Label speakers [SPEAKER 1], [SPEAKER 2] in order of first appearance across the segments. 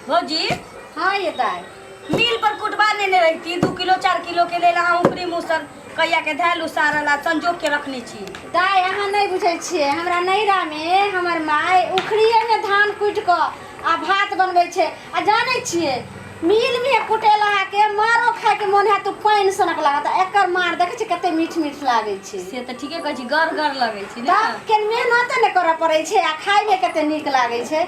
[SPEAKER 1] भौजी।
[SPEAKER 2] हाँ ये दाई।
[SPEAKER 1] मिल पर कुटबा लेने रहती 2 किलो 4 किलो के लेल। अहाँ ऊपरी मुसर कहिया के धैल उसारल आ संजोग के रखने छी।
[SPEAKER 2] दाई, अहाँ नहि बुझै छियै, हमरा नैहरामे हमर माय उखड़िएमे धान कुटि कऽ आ भात बनबै छै। आ जानै छियै, मिलमे कुटेला अहाँके मारो खायके मोन हैत तऽ पानि सनक लागत, आ एकर मार देखै छियै कते मीठ मीठ लागै छै।
[SPEAKER 1] से तऽ ठीके कहै छी, गर गर लगै छै ने।
[SPEAKER 2] तब के मेहनते नहि करऽ पड़ै छै आ खायमे कते नीक लागै छै।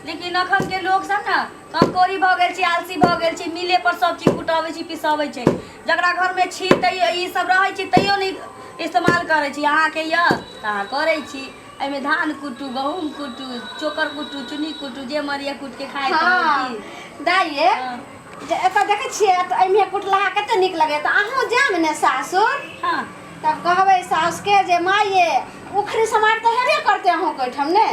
[SPEAKER 1] लेकिन अखन के लोग सब ने कमजोरी भऽ गेल छै, आलसी भऽ गेल छै। मिले पर सब चीज कुटबै छै, पिसबै छै। जकरा घरमे छी तैयो ई सब रहै छै, तैयो नहि इस्तेमाल करै छी। अहाँके यऽ तऽ अहाँ करै छी। एहिमे धान कुटू, गहूम कुटू, चोकर कुटू, चुन्नी कुटू, जे मरिया कुट के खाइत रहू। की
[SPEAKER 2] दाइ ये,
[SPEAKER 1] हाँ।
[SPEAKER 2] जे एतऽ देखै छियै, तऽ एहिमे कुटलाहा कते नीक लगैए। तऽ अहूँ जायब ने सासुर, तब कहबै सासुके जे माय ये, उखड़ी समाट तऽ हेबे करतै अहूँके ओहिठाम ने?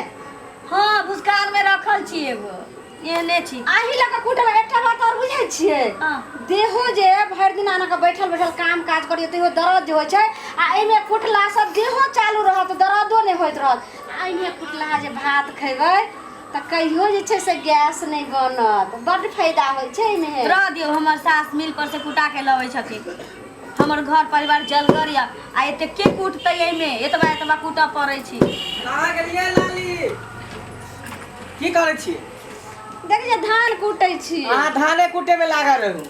[SPEAKER 1] हँ, भुसखार रखल छी, एगो एहने छी।
[SPEAKER 2] अही लऽ कऽ कुटबै। एकटा बात आओर बुझै छियै?
[SPEAKER 1] हाँ।
[SPEAKER 2] देहो जे भरि दिन अहाँके बैठल बैठल काम काज करियौ तैयो दर्द जे होइ छै, आ एहिमे कुटलासँ देहो चालू रहत, दर्दो नहि होइत रहत। आ एहिमे कुटला जे भात खयबै तऽ कहियो जे छै से गैस नहि बनत। बड्ड फायदा होइ छै एहिमे।
[SPEAKER 1] रह दियौ, हमर सास मिल पर से कुटा के लबै छथिन। हमर घर परिवार जलगर यऽ, आ एते के कुटतै? एहिमे एतबा एतबा कुटऽ पड़ै छै।
[SPEAKER 3] कहाँ गेलियै लाली? की करै छी?
[SPEAKER 2] देख जे धान कुटै छी।
[SPEAKER 3] अहाँ धाने कुटे में लागल रहू।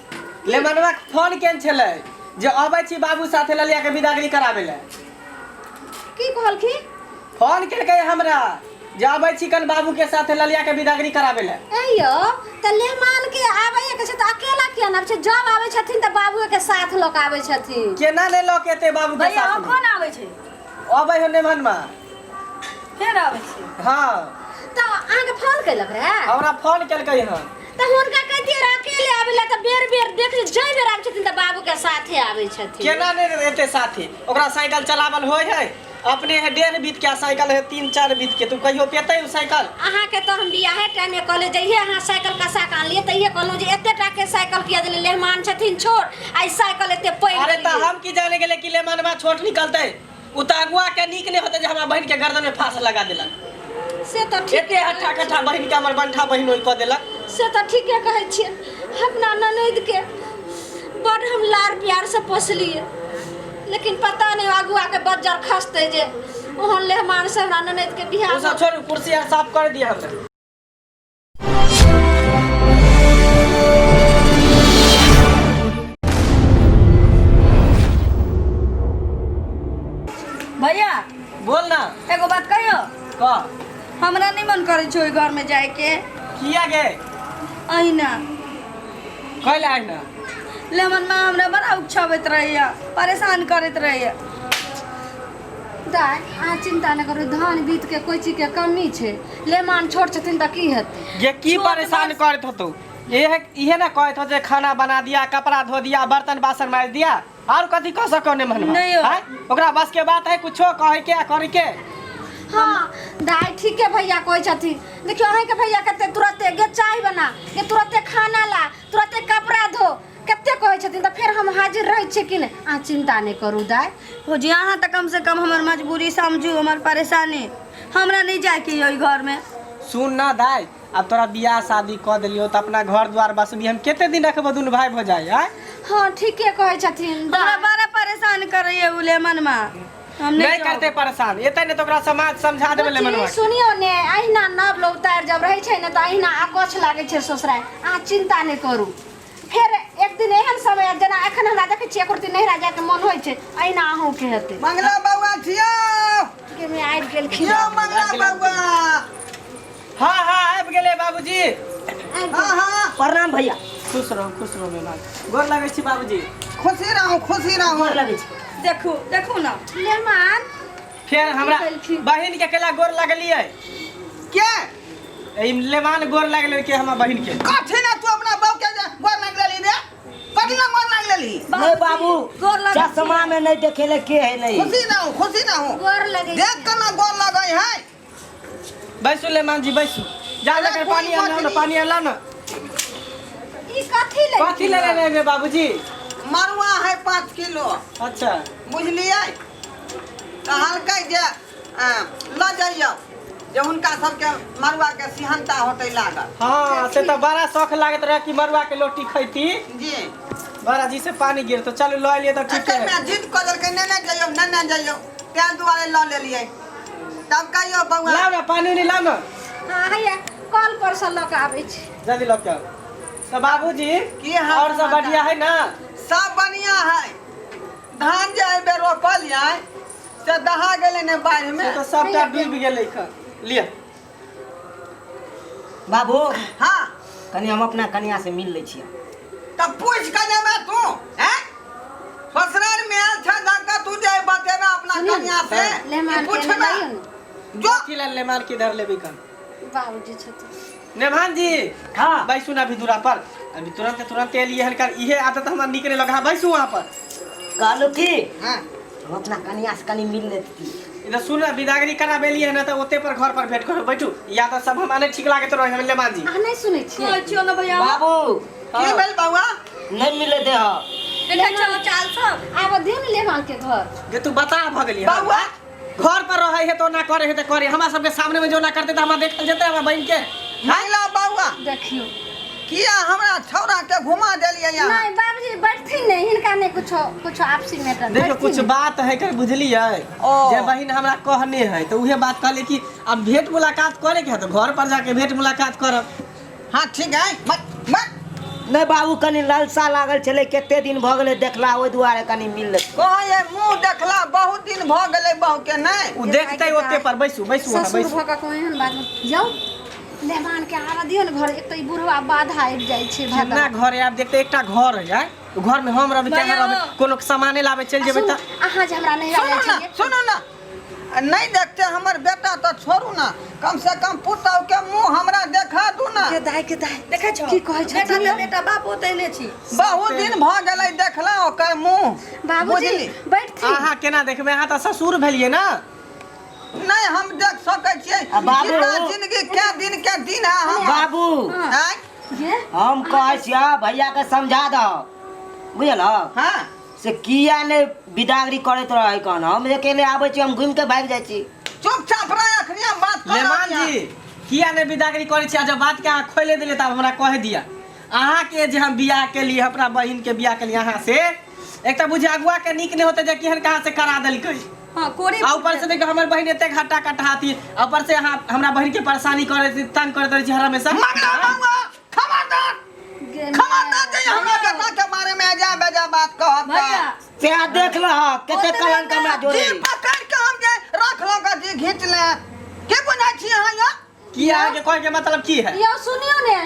[SPEAKER 3] लेमनवा के फोन केन छलै जे अबै छी बाबू साथे ललिया के विदागरी कराबै लए।
[SPEAKER 2] की कहलखिन?
[SPEAKER 3] फोन केलकै हमरा जे अबै छी कल बाबू के साथे ललिया के विदागरी कराबै लए।
[SPEAKER 2] ऐ यौ, तऽ लेहमान के आबैए के छै तऽ अकेला किया ने आबै छै? जब आबै छथिन तऽ बाबुए के साथ लऽ कऽ आबै छथिन।
[SPEAKER 3] केना नहि लऽ के एतै बाबू के
[SPEAKER 1] भैया,
[SPEAKER 3] साथ में?
[SPEAKER 1] कौन आबै छै?
[SPEAKER 3] अबै हो नेमनमा।
[SPEAKER 1] फेर आबै छै?
[SPEAKER 3] हाँ।
[SPEAKER 2] तऽ अहाँके फोन केलक रहए?
[SPEAKER 3] हमरा फोन केलकै हन।
[SPEAKER 2] तऽ हुनका कहितियै रहए अकेले आबै लए, तऽ बेर बेर देख जै बेर आबै छथिन तऽ बाबू के साथे आबै छथिन।
[SPEAKER 3] केना नहि एतै साथे? ओकरा साइकिल चलावल होइ है? अपने है 1.5 बीत के, साइकिल है 3-4 बीत के। तू कहियो पेतै उ साइकिल?
[SPEAKER 2] अहाँके तऽ हम बियाहे टाइममे कहलियै, जहिये अहाँ साइकिल कसा कऽ आनलियै तहिये कहलहुँ जे एते टाके साइकिल किया देलियै? लेहमान छथिन छोट आ ई साइकिल एते पैघ
[SPEAKER 3] अरे तऽ
[SPEAKER 2] देलियै।
[SPEAKER 3] हम की जाने गेले कि लेमनवा छोट निकलतै? उ तऽ अगुआ के नीक नहि होतै जे हमरा बहिन के गर्दन में फांस लगा देलक।
[SPEAKER 2] से तऽ ठीक।
[SPEAKER 3] एते हट्ठा कट्ठा बहिन के हमर बंठा बहिन ओहि कऽ देलक।
[SPEAKER 2] से तऽ ठीके कहै छियै। अपना ननैदके बड्ड हम लाड़ प्यारसँ पोसलियै, लेकिन पता नहि अगुआके बज्जर खसतै जे ओहन लेहमान से हमरा ननैदके बियाह।
[SPEAKER 3] ओ सब छोड़ू, कुर्सी आर साफ कर दिया हमरा।
[SPEAKER 1] भैया।
[SPEAKER 3] बोल ना।
[SPEAKER 1] एगो बात कहियो?
[SPEAKER 3] कह।
[SPEAKER 1] हमरा नहीं मन करे छै ओहि घर में जाए के।
[SPEAKER 3] किया गे?
[SPEAKER 1] अहिना।
[SPEAKER 3] कैला आइ ना?
[SPEAKER 1] लेमन माँ हमरा बड़ा उकछाबैत रहैया, परेशान करैत रहैया।
[SPEAKER 2] दाइ, अहाँ चिंता नहि करू। धान बीत के कोइ चीजके कमी छै? लेमान छोट छथिन तऽ की हेतै?
[SPEAKER 3] ये की
[SPEAKER 1] छोट
[SPEAKER 3] परेशान करैत होतौ? इहे इहे ना कहैत हो जे खाना बना दिया, कपड़ा धो दिया, बर्तन बासन माज दिया, और कथी कह सको ने मनवा?
[SPEAKER 1] नहीं हो।
[SPEAKER 3] आँय? ओकरा बस के बात है कुछो कहे के आ करे के?
[SPEAKER 2] हाँ दाइ, ठीके भैया कहै छथिन। देखियौ, अहीँके भैया कते तुरते गे चाय बना गे, तुरते खाना ला, तुरते कपड़ा धो, कते कहै छथिन, तऽ फेर हम हाजिर रहै छियै कि नहि? अहाँ चिंता नहि करू दाइ।
[SPEAKER 1] भौजी, अहाँ तऽ कम से कम हमर मजबूरी समझू, हमर परेशानी। हमरा नहीं जाए के ओहि घर में।
[SPEAKER 3] सुन ना दाइ, अब तोरा बियाह शादी कऽ देलियौ तऽ अपना घर द्वार बसबी। हम कते दिन रखबो दुनू भाई भौजाइ आँय?
[SPEAKER 2] हाँ, ठीके कहै छथिन
[SPEAKER 1] हमरा
[SPEAKER 2] दाइ।
[SPEAKER 1] बड़ा परेशान करैया उ लेमन माँ। हम
[SPEAKER 3] नहीं
[SPEAKER 1] नहीं जाउ।
[SPEAKER 3] करते परेशान, एते ने तऽ ओकरा समाज समझा देबै
[SPEAKER 2] बुच्ची,
[SPEAKER 3] लेमनवा के।
[SPEAKER 2] सुनियौ ने, अहिना नव लोग उतारि जब रहै छै ने तऽ अहिना अकछ लागै छै ससुरारि। अहाँ चिंता नहि करू, फेर एक दिन एहन समय आयत, जेना एखन हमरा देखै छियै एको रत्ती नैहरा जायके मन होइ छै, अहिना अहूँके हेतै।
[SPEAKER 4] मंगला बौआ छियौ।
[SPEAKER 2] के मे आबि गेलखिन।
[SPEAKER 4] यौ मंगला बौआ।
[SPEAKER 3] हाँ हाँ, आबि गेलै बाबूजी।
[SPEAKER 4] हाँ हाँ।
[SPEAKER 5] प्रणाम भैया।
[SPEAKER 3] खुश रहू, खुश रहू मेहमान। गोर लगै छी बाबूजी।
[SPEAKER 4] खुशी रहू, खुशी रहू।
[SPEAKER 5] गोर लगै छी।
[SPEAKER 1] देखू, देखू ना।
[SPEAKER 2] मेहमान।
[SPEAKER 3] फेर हमरा
[SPEAKER 2] केलखिन?
[SPEAKER 3] बहिन के केला गोर लगलियै?
[SPEAKER 4] के?
[SPEAKER 3] ई लेमान गोर लगलै के हमरा बहिन के?
[SPEAKER 4] कथी ने तू अपना बहू के जे गोर लागि लेली रे? कथी ने गोर लागि लेली?
[SPEAKER 5] नहीं बाबू,
[SPEAKER 1] गोर लगै छी।
[SPEAKER 5] चश्मा में नहीं देखेले के है नहीं।
[SPEAKER 4] खुशी रहू, खुशी रहू।
[SPEAKER 2] गोर लगै
[SPEAKER 4] देख केना गोर लगै है।
[SPEAKER 3] बैसू लेमान जी, बैसू। जा
[SPEAKER 4] अरे
[SPEAKER 3] जाकर
[SPEAKER 4] कोई
[SPEAKER 3] पानी आन ना,
[SPEAKER 4] बात
[SPEAKER 3] पानी आन ना।
[SPEAKER 2] ई कथी ले?
[SPEAKER 3] कथी ले लेने एबै बाबूजी?
[SPEAKER 4] मरुआ है 5 किलो।
[SPEAKER 3] अच्छा।
[SPEAKER 4] बुझलियै? कहलकै जे लऽ जइयौ। जे हुनका सबके मड़ुआ के सिहनता होतै लागल।
[SPEAKER 3] हाँ से तऽ बड़ा शौक लागैत रहे कि मड़ुआ के लोटी खैती।
[SPEAKER 4] जी।
[SPEAKER 3] बड़ा जी से पानी गिर तो चलू लऽ एलियै तऽ ठीके
[SPEAKER 4] एकर
[SPEAKER 3] है।
[SPEAKER 4] में जिद कऽ देलकै नहि नहि जइयौ नहि नहि जइयौ, ताहि दुआरे लऽ लेलियै। तब कहियौ बौआ।
[SPEAKER 3] लाउ ने पानी उनी लाउ ने।
[SPEAKER 2] हाँ हैया कल पर से लऽ कऽ आबै छी।
[SPEAKER 3] जल्दी लऽ के आउ। तऽ बाबूजी
[SPEAKER 4] की हाल
[SPEAKER 3] और सब
[SPEAKER 4] समाचार?
[SPEAKER 3] बढ़िया है ना?
[SPEAKER 4] सब बढ़िया है। धान जे एहि बेर रोपलियै से दहा गेलै ने बाढ़ि में।
[SPEAKER 3] से तऽ सबटा डूबि गेलै खन। लिअ।
[SPEAKER 5] बाबू।
[SPEAKER 4] हाँ।
[SPEAKER 5] कनि हम अपना कनिया से मिल लै छियै।
[SPEAKER 4] तब पूछ के जेबे तू हैं? ससुराल में आयल छ जाके तू जे बतेबे अपना
[SPEAKER 2] सुनियौ ने,
[SPEAKER 4] कनिया से
[SPEAKER 2] लेमान
[SPEAKER 4] कि
[SPEAKER 2] के
[SPEAKER 4] पूछबे।
[SPEAKER 2] लाइयो ने।
[SPEAKER 4] जो
[SPEAKER 3] की लेल लेमान की धर लेबी कन?
[SPEAKER 2] बाबूजी छथिन।
[SPEAKER 3] नेभान जी।
[SPEAKER 5] हाँ।
[SPEAKER 3] बैसू ना अभी दूरा पर, अभी तुरंत तुरंत एलियै हन कर इहे आदत हमरा नीक नहि लगा। बैसू वहाँ पर।
[SPEAKER 5] कहलू की
[SPEAKER 4] हाँ।
[SPEAKER 5] हम अपना कनिया से कनि मिल लेती।
[SPEAKER 3] इधर सुन ना, बिदागरी कराबे लिए ना तऽ ओते पर घर पर भेंट करो। बैठू, या तऽ सब हमरा नहि ठीक लागैत रहे हम लेमान जी।
[SPEAKER 2] अहाँ नहि सुनै छियै?
[SPEAKER 1] कहै छियौ ने भैया।
[SPEAKER 5] बाबू।
[SPEAKER 4] की भेल बौआ?
[SPEAKER 5] नहीं मिले दे हो।
[SPEAKER 1] देखै छौ चाल सब।
[SPEAKER 2] आब दियौ ने लेमान के घर।
[SPEAKER 3] जे तू बता भऽ गेली।
[SPEAKER 4] बौआ।
[SPEAKER 3] घर पर रहे है तो ना करे है तो करे, हमरा सबके सामने में जो ना करते तो हमरा देखल जेते हमरा बहिन के।
[SPEAKER 4] महिला बौआ।
[SPEAKER 2] देखियौ।
[SPEAKER 4] किया हमरा छौड़ा के घुमा देलियै यहाँ?
[SPEAKER 2] नहीं बाबूजी बैठथिन नहीं, हिनका नहीं कुछो कुछो आपसी मैटर।
[SPEAKER 3] देखियो कुछ बात है कर बुझलियै।
[SPEAKER 4] ओ।
[SPEAKER 3] जे बहिन हमरा कहने है तो उहे बात कहले कि अब भेंट मुलाकात करे के है तो घर पर जाके भेंट मुलाकात करब।
[SPEAKER 4] हाँ ठीक है। मत मत।
[SPEAKER 5] नहीं बाबू कनि लालसा लागल छलै, कते दिन भऽ गेलै देखला, ओहि दुआरे कनि मिल लेतै।
[SPEAKER 4] कहै मुँह देखला बहुत दिन भऽ गेलै बहू के। नहीं
[SPEAKER 3] उ देखतै ओते पर। बैसू बैसू अहाँ,
[SPEAKER 2] ससुर
[SPEAKER 3] बैसू।
[SPEAKER 2] भऽ कऽ कोई एहन बात जाउ मेहमान के आबऽ दियौ ने घर। एक तऽ ई बुढ़वा बाधा आबि जाइ छै।
[SPEAKER 3] केना घर आबि देखते एकटा घर है यार, उ घर में हम रहबै केना रहबै? कोनो सामाने लाबै चलि जेबै तऽ।
[SPEAKER 2] अहाँ जे हमरा नैहरा
[SPEAKER 4] सुनू
[SPEAKER 2] जाइ
[SPEAKER 4] ना
[SPEAKER 2] छियै।
[SPEAKER 4] सुनू ना, नहीं देखते हमर बेटा तो छोड़ू ना, कम से कम पुतहु के मुंह हमरा देखा दू ना।
[SPEAKER 2] के दाय के दाय
[SPEAKER 1] देखै छौ
[SPEAKER 2] की कहै
[SPEAKER 1] बेटा
[SPEAKER 2] छथिन?
[SPEAKER 1] तऽ बेटा बाप ओते ने छी।
[SPEAKER 4] बहुत दिन भऽ गेलै देखला ओकर मुंह।
[SPEAKER 2] बाबूजी
[SPEAKER 4] बुझली?
[SPEAKER 2] बैठथिन।
[SPEAKER 3] अहाँ केना देखबै? अहाँ तऽ ससुर भेलियै ना।
[SPEAKER 4] नहीं हम देख सकै छियै।
[SPEAKER 5] आ बाबू।
[SPEAKER 4] जितना जिंदगी के दिन के दिन है हम।
[SPEAKER 5] बाबू।
[SPEAKER 4] आँय?
[SPEAKER 2] ये
[SPEAKER 5] हम कहै छियै भैया के समझा दह, बुझल?
[SPEAKER 4] हाँ।
[SPEAKER 5] से किया ने बिदागरी करैत रहै कन, हम अकेले आबै छी, हम घुमि के भागि जाइ छी।
[SPEAKER 4] चुपचाप रह, अखनी हम बात कर
[SPEAKER 3] लेमान जी किया ने बिदागरी करै छी? जब बात के अहाँ खोले देलियै तब हमरा कह दिया अहाँ के जे हम बियाह के लिए अपना बहिन के बियाह के लिए अहाँ से एक तऽ बुझे अगुआ के नीक नहीं होते जे केहन कहाँ से करा देलकै।
[SPEAKER 1] हाँ कोरी
[SPEAKER 3] आ ऊपर से देखियौ हमर बहिन एते घाटा कटहाती, आ ऊपर से अहाँ हमरा बहिन के परेशानी करै छी, तंग करैत रहै छी हर हमेशा।
[SPEAKER 4] मगरा बौआ खबरदार खबरदार जे हमरा बेटा के बारे में अजा बेजा बात कहब तऽ।
[SPEAKER 1] भैया
[SPEAKER 5] से देख लह कते कलंक हमरा जोड़े।
[SPEAKER 4] जी पकड़ के हम जे रख लो के जी घींच ले के बुझाइ छी अहाँ यो?
[SPEAKER 3] की अहाँ के कहे के मतलब की है?
[SPEAKER 2] यौ सुनियौ ने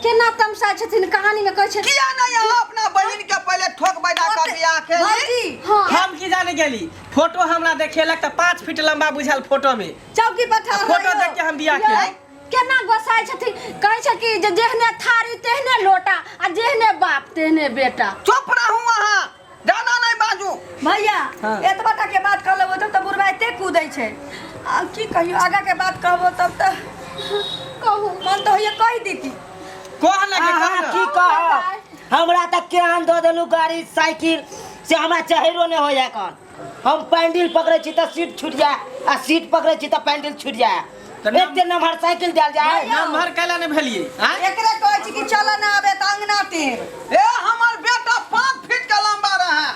[SPEAKER 2] केना तमसा छथिन कहानी में कहै छथिन।
[SPEAKER 4] किया नहीं अहाँ अपना बहिन के पहले ठोक बजा के बियाह के ली?
[SPEAKER 1] भौजी।
[SPEAKER 2] हाँ।
[SPEAKER 3] हम की जाने गेली, फोटो हमरा देखेलक तऽ 5 फीट लंबा बुझायल फोटो में।
[SPEAKER 1] चौकी पर ठाढ़
[SPEAKER 3] फोटो
[SPEAKER 1] रहियौ।
[SPEAKER 3] देख के हम बियाह केली।
[SPEAKER 2] केना गोसाइ छथिन, कहै छै कि जे जेहने थारी तेहने लोटा आ जेहने बाप तेहने बेटा।
[SPEAKER 4] चुप रहू अहाँ, ज्यादा नहीं बाजू।
[SPEAKER 1] भैया।
[SPEAKER 3] हाँ।
[SPEAKER 1] एतबा टा के बात कह लेबो तब तऽ बुढ़बा एते कूदै छै, आ की कहियो आगा के बात कहबो तब तऽ
[SPEAKER 2] कहू
[SPEAKER 1] मन तऽ होइए कहि दीती।
[SPEAKER 3] कह ना के कह
[SPEAKER 5] अहाँ
[SPEAKER 3] ना।
[SPEAKER 5] की कहब, हमरा तऽ केहन दऽ देलू गाड़ी साइकिल से हमरा चढ़ो नहि होइए कन। हम पैंडिल पकड़ै छी तऽ सीट छूटि जाए आ सीट पकड़ै छी तऽ पैंडिल छूटि जाए।
[SPEAKER 3] तऽ
[SPEAKER 5] एते नम्हर साइकिल देल जाए।
[SPEAKER 3] नम्हर कैला नहि भेलियै आँय?
[SPEAKER 1] एकरे कहै छी कि चल ना आबे तऽ अंगना टेर।
[SPEAKER 4] ए हमर बेटा 5 फीट के लंबा रहे,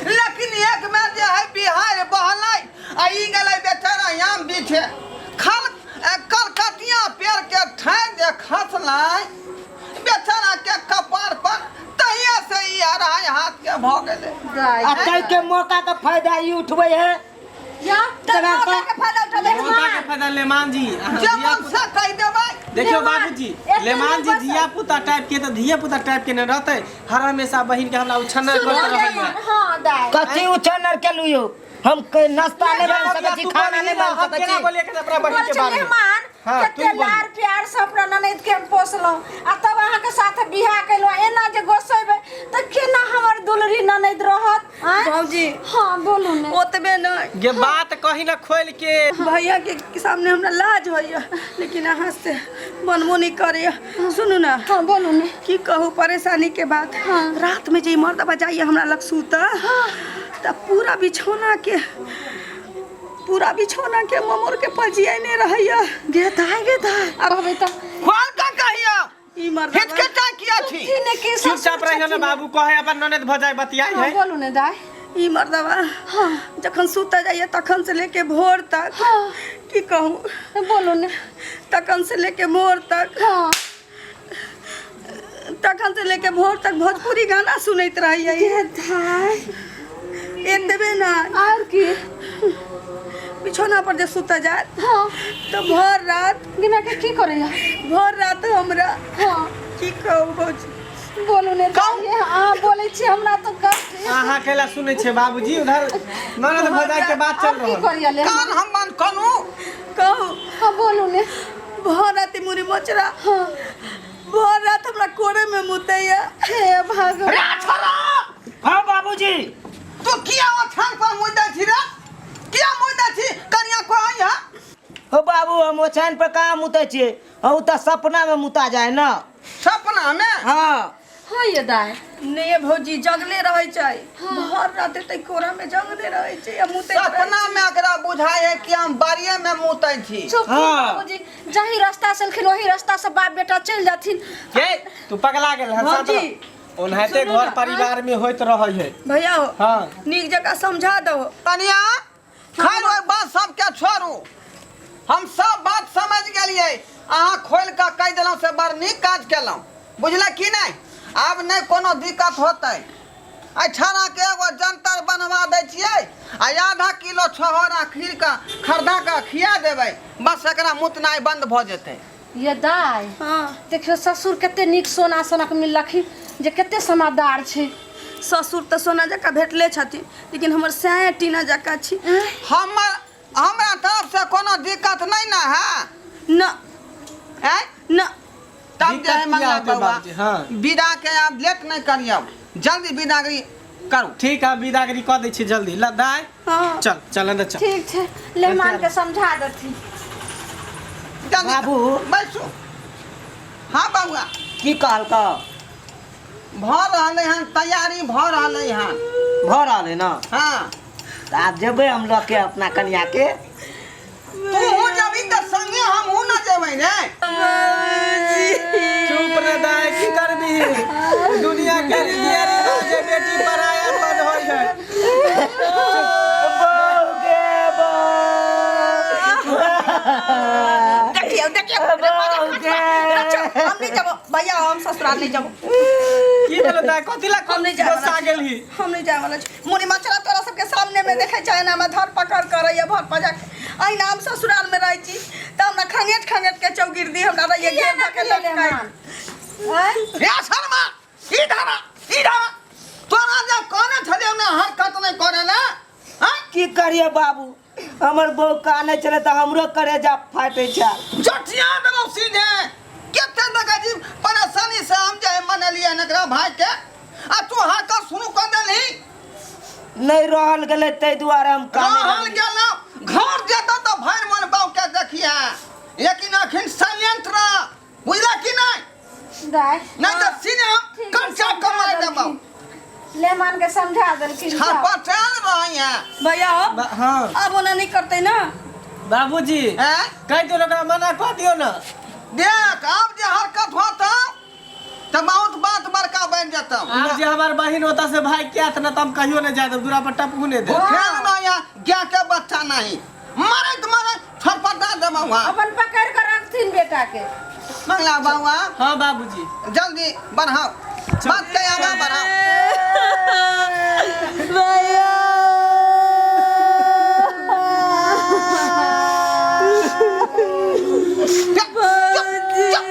[SPEAKER 4] लेकिन एक में जे है बिहार बहलै आ ई गेलै बेचारा याम बीछे खल कलकतिया पेड़ के ठानि जे खसलै बेचारा के कपार पर, तहिया से ई अढ़ाई हाथ के भऽ गेलै।
[SPEAKER 5] आ ताहि के मौका के फायदा ई उठबै है।
[SPEAKER 2] या
[SPEAKER 1] तऽ मौका के फायदा उठबै।
[SPEAKER 3] मौका के फायदा लेमान जी अहाँ
[SPEAKER 4] जे
[SPEAKER 3] धिया
[SPEAKER 4] मन से कहि देबै।
[SPEAKER 3] देखियौ
[SPEAKER 2] लेमान,
[SPEAKER 3] बाबूजी
[SPEAKER 2] एते
[SPEAKER 3] लेमान जी
[SPEAKER 2] नहि बस।
[SPEAKER 3] धिया पुता टाइप के तऽ धिया पुता टाइप के नहि रहतै, हर हमेशा बहिन के हमरा उछन्नर
[SPEAKER 2] सुनियौ
[SPEAKER 3] करैत रहैया।
[SPEAKER 2] लेमान, हाँ दाइ।
[SPEAKER 5] कथी उछन्नर केलू यौ? हम नाश्ता नहि बना सकै छी,
[SPEAKER 3] तू
[SPEAKER 5] खाना
[SPEAKER 3] बोलही
[SPEAKER 5] नहि
[SPEAKER 3] ना,
[SPEAKER 5] बना
[SPEAKER 3] हम
[SPEAKER 5] सकै
[SPEAKER 3] केना
[SPEAKER 5] छी।
[SPEAKER 3] बोलिए के अपना बहिन
[SPEAKER 2] बोलै
[SPEAKER 3] के
[SPEAKER 2] छै
[SPEAKER 3] बारे में?
[SPEAKER 2] मेहमान
[SPEAKER 3] हाँ,
[SPEAKER 2] कते
[SPEAKER 3] तू बोल।
[SPEAKER 2] लार प्यार से अपना ननैद के हम पोसलहुँ आ तब अहाँके साथ बियाह केलहुँ, एना जे गोसेबै तऽ केना हमर दुलरी ननैद रहत? आँय?
[SPEAKER 1] भौजी।
[SPEAKER 2] हाँ बोलू ने।
[SPEAKER 1] ओतबे नहि
[SPEAKER 3] गे बात कही ना खोल के।
[SPEAKER 1] भैया के सामने हमरा लाज होइए, लेकिन अहाँ से मनमो नहीं करैए। सुनू ना।
[SPEAKER 2] हाँ बोलू ने।
[SPEAKER 1] की कहू परेशानी के बात।
[SPEAKER 2] हाँ।
[SPEAKER 1] रात में जे ई मर्दबा जाइए हमरा लग सुतऽ तऽ पूरा बिछौना के पूरा बिछौना के ममोर के पजियाने रहैया।
[SPEAKER 2] गे दाय गे दाय कहबै तऽ
[SPEAKER 4] खोल का कहियो
[SPEAKER 1] ई मर्दवा
[SPEAKER 4] हिचकिचा किया छी?
[SPEAKER 2] की ने की ससुर
[SPEAKER 3] चुपचाप रहियो ने
[SPEAKER 2] छथिन।
[SPEAKER 3] बाबू, कहे अपन ननद भजाई बतियाई
[SPEAKER 2] हाँ,
[SPEAKER 3] है।
[SPEAKER 2] बोलू ने दाय।
[SPEAKER 1] ई मर्दवा जखन सुतऽ जाइए तखन से लेके भोर तक,
[SPEAKER 2] हाँ।
[SPEAKER 1] की कहूँ,
[SPEAKER 2] बोलू ने।
[SPEAKER 1] तखन से लेके भोर तक,
[SPEAKER 2] हाँ,
[SPEAKER 1] तखन से लेके भोर तक भोजपुरी गाना सुनैत रहैए।
[SPEAKER 2] गे दाय
[SPEAKER 1] एतबे ना,
[SPEAKER 2] और की
[SPEAKER 1] बिछौना पर जे सुतऽ जायत,
[SPEAKER 2] हाँ,
[SPEAKER 1] तऽ भर रात
[SPEAKER 2] गिना के की करैया?
[SPEAKER 1] भर रात हमरा,
[SPEAKER 2] हाँ,
[SPEAKER 1] की कहू भौजी।
[SPEAKER 2] बोलू ने दाय, अहाँ बोलै छी हमरा तऽ कष्ट।
[SPEAKER 3] अहाँ केला सुनै छै बाबूजी, उधर ननद भजाई के बात चल
[SPEAKER 2] और की
[SPEAKER 3] रहल।
[SPEAKER 2] करिया ले?
[SPEAKER 4] कान हम बंद करू?
[SPEAKER 1] कहू।
[SPEAKER 2] हाँ, बोलू ने।
[SPEAKER 1] भर रात मुड़ी मचरा,
[SPEAKER 2] हाँ,
[SPEAKER 1] भर रात हमरा कोरे में मुतैया।
[SPEAKER 2] हे भगवान।
[SPEAKER 4] रे छोरा।
[SPEAKER 5] हाँ बाबूजी।
[SPEAKER 4] तू किया ओछान पर मुइ दै छी रे? किया मुइ दै छी? कनिया कहै है।
[SPEAKER 5] हो बाबू, हम ओछाइन पर कहाँ मुतै छियै? उ तऽ सपना में मुता जाए ना।
[SPEAKER 4] सपना में?
[SPEAKER 5] हाँ।
[SPEAKER 2] हाँ ये दाय।
[SPEAKER 1] नहीं भौजी, जगले रहै छै भर रात, तै कोरा में जगले रहै छै आ मुतैत रहै।
[SPEAKER 4] सपना में एकरा बुझाय है कि हम बाड़िए में मुतै छी।
[SPEAKER 2] चुप।
[SPEAKER 3] हाँ।
[SPEAKER 2] बाबूजी जाहि रास्ता से एलखिन ओही रास्ता से बाप बेटा चलि जाथिन।
[SPEAKER 3] के तू पगला गेल हन?
[SPEAKER 1] भौजी,
[SPEAKER 3] ओनाहिते
[SPEAKER 1] सुनू
[SPEAKER 3] घर
[SPEAKER 1] ना,
[SPEAKER 3] परिवार में होइत रहै है।
[SPEAKER 1] भैया हो,
[SPEAKER 3] हाँ,
[SPEAKER 1] नीक जकाँ समझा दहो।
[SPEAKER 4] कनिया, खैर ओहि बात सबके छोड़ू, हम सब बात समझ गेलियै। अहाँ खोलि कऽ कहि देलहुँ से बड़ नीक काज केलहुँ, बुझले कि नहि? आब नहि कोनो दिक्कत होतै। एहि छानाके एगो जंतर बनवा दै छियै आ आधा किलो छहोरा खीर कऽ खरीदा कऽ खिया देबै, बस एकरा मुतनाइ बन्द भऽ जेतै।
[SPEAKER 2] ये दाय।
[SPEAKER 1] हाँ।
[SPEAKER 2] देखियौ ससुर कते नीक सोना सनक मिललखिन, जे कते समझदार छै।
[SPEAKER 1] ससुर तऽ सोना जकाँ भेटले छथिन, लेकिन हमर सैं टीना जकाँ छी।
[SPEAKER 4] हमर हमरा तरफ से कोनो दिक्कत नहि ने है?
[SPEAKER 1] न।
[SPEAKER 4] आँय?
[SPEAKER 1] न।
[SPEAKER 4] तब जे
[SPEAKER 3] दिक्कत
[SPEAKER 4] है
[SPEAKER 3] किया
[SPEAKER 4] मंगला
[SPEAKER 3] होतै
[SPEAKER 4] बौआ,
[SPEAKER 3] बाबूजी? हाँ।
[SPEAKER 4] विदा के आब लेट नहि करियौ, जल्दी विदागरी करू।
[SPEAKER 3] ठीक है, विदागरी कऽ दै छी जल्दी। ल दाय।
[SPEAKER 1] हाँ।
[SPEAKER 3] चल चल, अंदर चल।
[SPEAKER 2] ठीक छै, मेहमान के समझा देथिन।
[SPEAKER 4] जल्दी।
[SPEAKER 5] बाबू।
[SPEAKER 4] बैसू। हाँ बौआ।
[SPEAKER 5] की कहलकौ?
[SPEAKER 4] भऽ रहलै हन, तैयारी भऽ रहलै हन।
[SPEAKER 5] भऽ रहल है ना?
[SPEAKER 4] हाँ।
[SPEAKER 5] तऽ आब जेबै हम लऽ के अपना कनिया के।
[SPEAKER 4] तू जबी तऽ संगे हमहूँ न जेबै ने।
[SPEAKER 3] चुप रे दाय, की करबी? दुनिया के रीति रिवाज है, बेटी पराया धन होय है।
[SPEAKER 5] बहू गे बहू।
[SPEAKER 1] देखियौ देखियौ।
[SPEAKER 5] बहू गे।
[SPEAKER 1] हम नहीं जाबो भैया, हम ससुराल नहीं जाबो।
[SPEAKER 3] की भेलो दाय, कथी ला
[SPEAKER 1] हम नहीं जाए
[SPEAKER 3] गुस्सा
[SPEAKER 1] वाला।
[SPEAKER 3] गेलही?
[SPEAKER 1] हम नहीं जाए वाला छी। मुनि मचरा तोरा सबके सामने में देखे छै ना, हमरा धर पकड़ करैया भर पजा के। अहिना हम ससुराल में रहै छी तऽ हमरा खंगेट खंगेट के चौगिर्दी हमरा रहैया घेर धऽ के लटकाइ।
[SPEAKER 4] हे शर्मा, इधर आ, इधर आ। तोरा जे कहने छलियौ ने हरकत नहि करे ले, आँय?
[SPEAKER 5] की करिए बाबू, हमर बहू काने छलै तऽ हमरो करेजा फाटै छै।
[SPEAKER 4] चटिया देलहुँ सीधे। कते देखै छी परेशानी से हम जे मनेलियै हन एकरा भाई के, आ तू हरकत शुरू कऽ देलही।
[SPEAKER 5] नहि रहल गेलै ताहि दुआरे हम काने
[SPEAKER 4] रहल
[SPEAKER 5] लगलियै।
[SPEAKER 4] गेलहुँ। घर जेतौ तऽ भरि मन बाउ के देखिहे, लेकिन अखन साइलेंट रह, बुझला कि नहि?
[SPEAKER 2] दाय।
[SPEAKER 4] नहि तऽ सीधे हम
[SPEAKER 2] ठीक है,
[SPEAKER 4] कंचा
[SPEAKER 2] समझा
[SPEAKER 4] कमाइ देबौ।
[SPEAKER 2] देलखिन। लेमान के समझा देलखिन।
[SPEAKER 4] छापा चल रही है।
[SPEAKER 1] भैया हो।
[SPEAKER 3] हाँ।
[SPEAKER 1] आब ओना नहीं करते ना।
[SPEAKER 3] बाबूजी।
[SPEAKER 4] हैं?
[SPEAKER 3] कहि दियौ ओकरा, मना कऽ दियौ ने।
[SPEAKER 4] देख, आब जे हरकत होतौ तऽ बहुत बात बड़का बनि जेतौ।
[SPEAKER 3] आब जे हमार बहिन होता से भाई क्या था ना, तो हम कहियो नहीं जाए, दूरा पर टपकू नहीं दे।
[SPEAKER 4] खेल नहीं है गाय के बच्चा नहीं, मरैत मरैत छटपटा देबौ। हाँ।
[SPEAKER 2] अपन पकड़ के रखथिन बेटा के।
[SPEAKER 4] मंगला बौआ।
[SPEAKER 3] हाँ बाबूजी।
[SPEAKER 4] जल्दी बढ़ाओ बात के, आगा बढ़ाओ।
[SPEAKER 1] भैया।
[SPEAKER 4] चुप, चुप, चुप।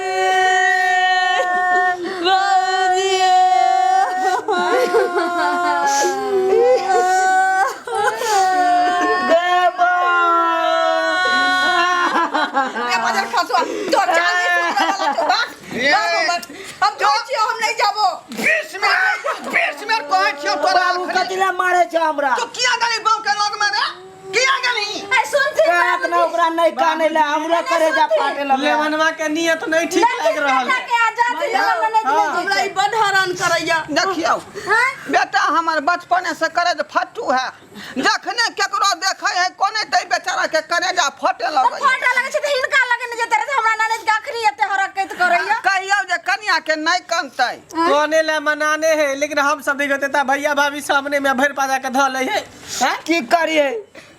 [SPEAKER 5] गे बहू।
[SPEAKER 1] ए बजर खसुआ, तोर चाल नहीं सुधरे वाला छौ, भाग।
[SPEAKER 4] ये।
[SPEAKER 1] भाग हमर। हम कहै छियौ, हम नहीं जाबो।
[SPEAKER 4] 20 मिनट, 20 मिनट कहै छियौ तोरा।
[SPEAKER 5] बाबू,
[SPEAKER 4] अखनी।
[SPEAKER 5] कथी लए मारै छै हमरा?
[SPEAKER 4] तू किया गेली बाऊ के लग में रे? किया गेली?
[SPEAKER 2] ए सुनथिन।
[SPEAKER 5] कहत ना ओकरा नहीं काने ला हमरो करेजा फाटे लगे।
[SPEAKER 3] लेवनवा के नियत नहीं ठीक लाग रहल
[SPEAKER 2] बेटा
[SPEAKER 3] है।
[SPEAKER 2] के आजादी लेवल नहीं
[SPEAKER 3] हाँ।
[SPEAKER 1] हमरा ई बड हैरान करैया।
[SPEAKER 4] देखियौ
[SPEAKER 2] हाँ?
[SPEAKER 4] बेटा हमर बचपने से करेज फट्टू है, जखने केकरो देखे है कोने ते बेचारा के करेजा फटे
[SPEAKER 2] तऽ
[SPEAKER 4] लगै।
[SPEAKER 2] फटे लगै छै तऽ हिनका लगे ने जेतै रहै, हमरा ननद के अखनी एते हरकत करैया।
[SPEAKER 4] कहियौ जे कनिया के नहीं कनतै।
[SPEAKER 3] कोने ला मनाने है, लेकिन हम सब देखते त भैया भाभी सामने में भरि पाजा के धऽ लै है। हैं?
[SPEAKER 5] की करिए,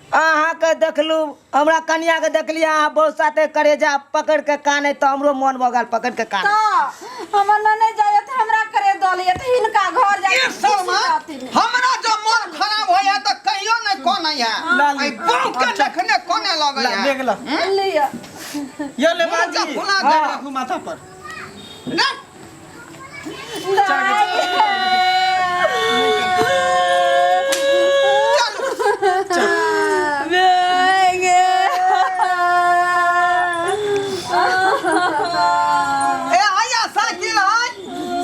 [SPEAKER 5] अहाँके देखलू हमरा कनिया के देखलिए अहाँ बहुत साथे करेजा पकड़ के काने तऽ हमरो मन भऽ गेल पकड़ के काने।
[SPEAKER 2] तऽ हमर ननद जाइए तऽ हमरा करे दऽ लैए तऽ हिनका घर जाइ
[SPEAKER 4] ई शर्मा, हमरा जब मन खराब होइया तऽ कहियो नहीं कोने है।
[SPEAKER 3] ला ली।
[SPEAKER 4] आई बाप के देखने कोने लगै
[SPEAKER 3] ला
[SPEAKER 4] है।
[SPEAKER 3] देख ला।
[SPEAKER 2] लिअ।
[SPEAKER 3] यो ले बाजी,
[SPEAKER 4] फुला
[SPEAKER 3] हाँ।
[SPEAKER 4] दे।
[SPEAKER 3] राखू माथा पर।
[SPEAKER 4] ना। ए आया साइकिल है।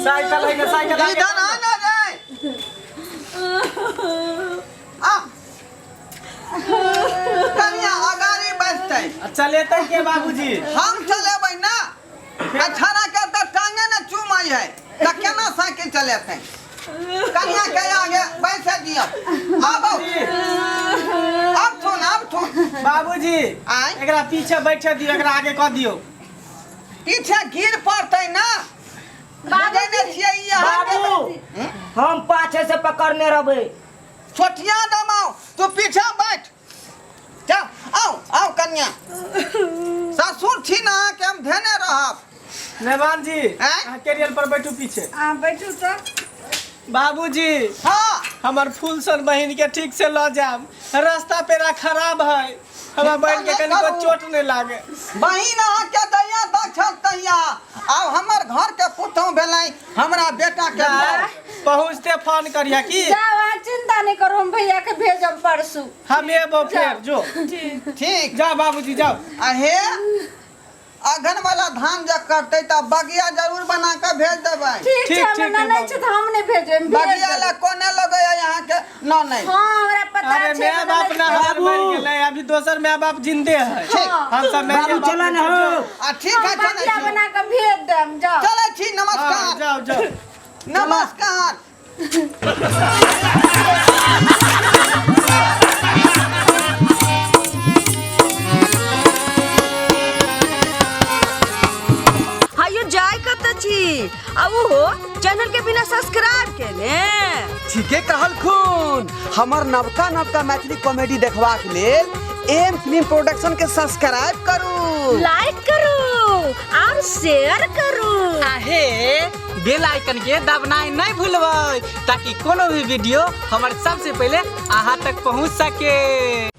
[SPEAKER 3] साइकिल है के साइकिल है के।
[SPEAKER 4] इधर आ ना रे। आ कनिया अगाड़ी बैठतै।
[SPEAKER 3] आ चलेतै के बाबूजी?
[SPEAKER 4] हम चलेबै ना, अठारह के तऽ टांगे ने चुमै है तऽ केना साइकिल चलेतै? कनिया के आगे बैसे दियौ। आबौ अब थुन, अब थुन।
[SPEAKER 3] बाबूजी
[SPEAKER 4] आँय?
[SPEAKER 3] एकरा पीछे बैठे दियौ, एकरा आगे कऽ दियौ।
[SPEAKER 4] पीछे गिर पड़तै ना। बुझै नै छियै ई अहाँके।
[SPEAKER 5] बाबू हम पाछे से पकड़ने रहबै।
[SPEAKER 4] छोटिया दमाउ, तू पीछे बैठ। जाओ आओ आओ कन्या, ससुर छी ना अहाँके हम धेने रहब।
[SPEAKER 3] नेवान जी
[SPEAKER 4] आँय?
[SPEAKER 3] अहाँ कैरियर पर बैठू पीछे।
[SPEAKER 2] अहाँ बैठू तऽ।
[SPEAKER 3] बाबूजी
[SPEAKER 4] हाँ।
[SPEAKER 3] हमर फूल सन बहिन के ठीक से ल जाब, रास्ता पेरा खराब है, हमरा बहिन के कनिको चोट नहीं लागे।
[SPEAKER 4] बहिन अहाँके दैया दक्षल तहिया आब हमर घर के पुतहु भेलै हमरा बेटा के बाप।
[SPEAKER 3] पहुँचते फोन करिया की।
[SPEAKER 2] जाओ अहाँ चिंता नहीं करू, हम भैया के भेजब परसू।
[SPEAKER 3] हम एबो फेर जो।
[SPEAKER 4] ठीक।
[SPEAKER 3] जाओ बाबूजी जाओ।
[SPEAKER 4] आहे अघन वाला धान जब कटतै तऽ बगिया जरूर बना के भेज देबै।
[SPEAKER 2] ठीक छै,
[SPEAKER 3] ठीक,
[SPEAKER 2] हमर
[SPEAKER 3] ठीक है,
[SPEAKER 2] ननद
[SPEAKER 3] बाबू।
[SPEAKER 2] छै तऽ हम नहि भेजब, भेज
[SPEAKER 4] बगिया
[SPEAKER 2] देबै।
[SPEAKER 4] ला कोने लगै है अहाँके ननैद?
[SPEAKER 2] हाँ हमरा पता
[SPEAKER 3] अरे
[SPEAKER 2] छै।
[SPEAKER 3] my बाप ना हमर मर गेलै, अभी दोसर my बाप जिंदे है।
[SPEAKER 4] ठीक।
[SPEAKER 3] हम सब my
[SPEAKER 5] बाबू
[SPEAKER 3] बाप
[SPEAKER 5] चला ना हो।
[SPEAKER 4] आ ठीक है, चलै
[SPEAKER 2] बगिया
[SPEAKER 4] छी।
[SPEAKER 2] बना के भेज देब, जाओ।
[SPEAKER 4] चलै छी,
[SPEAKER 3] हाँ,
[SPEAKER 4] नमस्कार।
[SPEAKER 3] जाओ जाओ।
[SPEAKER 4] नमस्कार।
[SPEAKER 1] हायो जाय कत छी आ उहो चैनल के बिना सब्सक्राइब केने?
[SPEAKER 6] ठीके कहलखुन, हमर नवका नवका मैथिली कॉमेडी देखबाक लेल एम फिल्म प्रोडक्शन के सब्सक्राइब करू,
[SPEAKER 1] लाइक करू और शेयर करू।
[SPEAKER 3] आहे बेल आइकन के दबनाइ नहीं भूलबै ताकि कोनो भी वीडियो हमर सबसे पहले अहाँ तक पहुँच सके।